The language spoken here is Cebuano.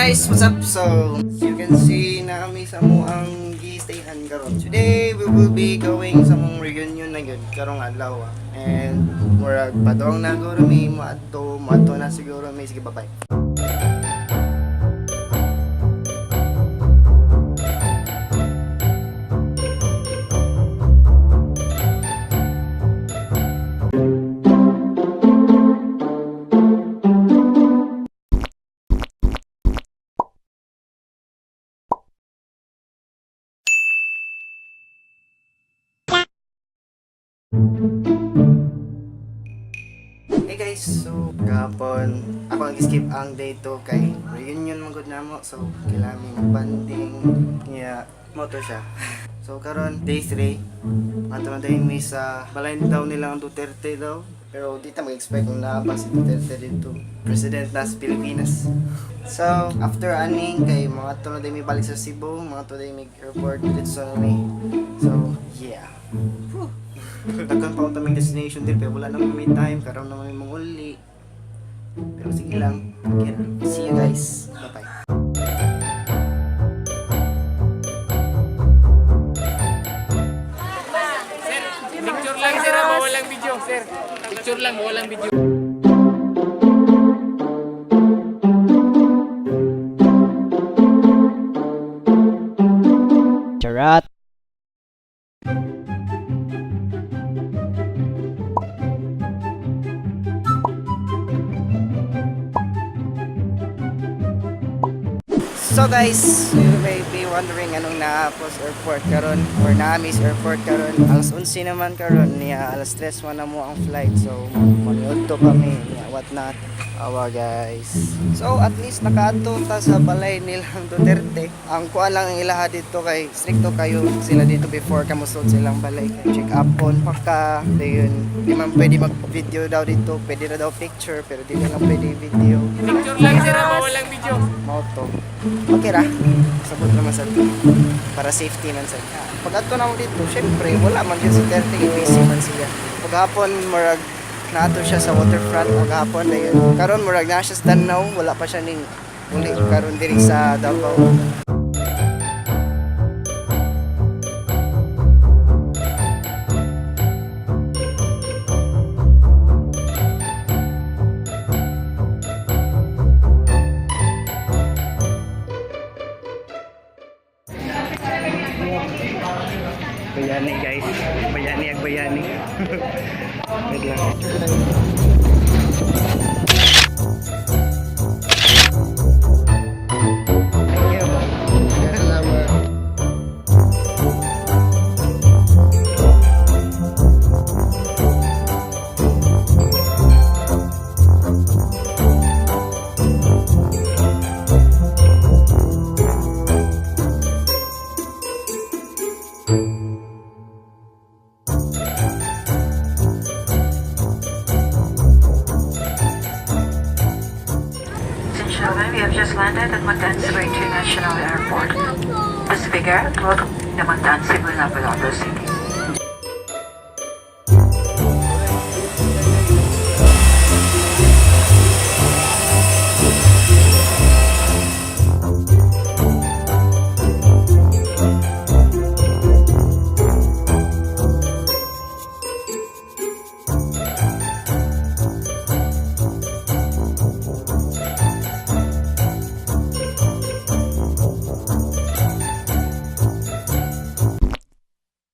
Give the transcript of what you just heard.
Guys, what's up? So, as you can see na kami sa among gi-stayhan karon. Today, we will be going sa among reunion na yun, karong adlaw. And murag padong na guro mi moadto, moadto na siguro mi. Sige, bye-bye. Hey guys, so kahapon ako nag-skip ang day to kay reunion man gud namo, so kailangan mi banding niya motor siya. So karon day 3, ato na day mi sa balay daw nila ang Duterte daw. Pero di ta mag-expect kung naa pa si Duterte dito. President na sa Pilipinas. So after aning kay mga to na day mi balik sa Cebu, mga to day mi airport dito sa mi. So yeah. Whew. Daghan pa akong destination din pero wala naman may time karon naman may manguli. Pero sige lang. Okay ra. See you guys. Bye-bye. Sir, picture lang sir, ah, bawal lang video, sir. Picture lang, bawal lang video. Charat. So guys, you may be wondering anong naapos airport karon or naami sa airport karon. Alas 11 naman karon niya, alas 3 man na mo ang flight. So maniudto kami niya what not. Awa guys. So at least nakaadto ta sa balay nilang Duterte. Ang kuan lang ang ilaha dito kay stricto kayo sila dito before ka mosulod sa ilang balay. Check up on pa ka. Dayon, di man pwede mag-video daw dito, pwede na daw picture pero di na lang pwede video. Picture lang sir, ah, bawal lang video. Mao to. Okay ra. Sabot naman sa para safety man sa. Pag adto na mo dito, syempre wala man gyud si Duterte, busy man siya. Paghapon murag naato siya sa waterfront paghapon dayon. Karon murag naa siya sa Danau, wala pa siya ning uli karon diri sa Davao. Bayani guys, bayani ag bayani. Wait lang. Thank you. Salamat. Ladies and gentlemen, we have just landed at Mactan Cebu International Airport. Pacific Air, welcome to Mactan Cebu, Lapu-Lapu City.